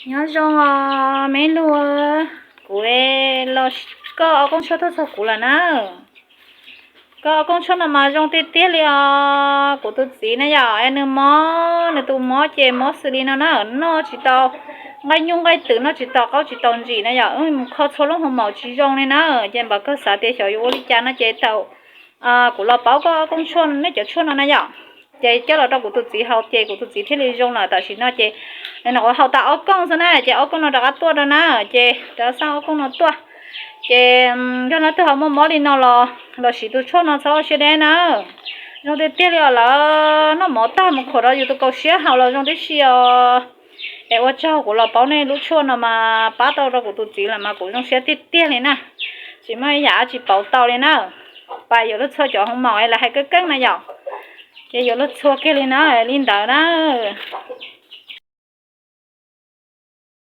Nyob zoo os me lug, kuv los, koj ob kooj tshuaj tuaj txog kuv lawm na. Koj ob kooj tshuaj no mas zoo tiag tiag li os. Kuv tus txiv na yom, es nws mob, nws tus mob ces mob xws li no na, noj tsis tau nqaij nyuj nqaij twm, noj tsis tau qaub tsis tau ntsis na yom, wb mus kho txhua lub hoo maum tsis zoo li na. Ces npam kawg xav tias xyov yuav ua li cas no ces thaum kuv los pauv koj ob kooj tshuaj, nej cov tshuaj no na yom, ces coj los rau kuv tus txiv haus ces kuv tus txiv thiaj li zoo lawm. Tam sim no ces nws nyuam qhuav haus tau ob kooj xwb na, ces ob kooj no rov qab tuaj rau na, ces rov xa ob kooj no tuaj. Ces yog leej twg ho muaj mob li no los, los siv tus tshuaj no txhob ua siab deb na. Zoo tiag tiag li os, lawv noj mov tag mus khuam rau yus tus kaus siab haus los zoo tib si os. Es ua tsaug kuv los pauv nej lub tshuaj no mas pab tau rau kuv tus txiv lawm mas kuv zoo siab tiag tiag li na. Tsis muaj ib yam dab tsi pauv tau li na. Pas yuav luag txhua cov hoo maum es lawv hais keeb keeb na yom, ces yuav luag txhua kiag li na, li ntawd na.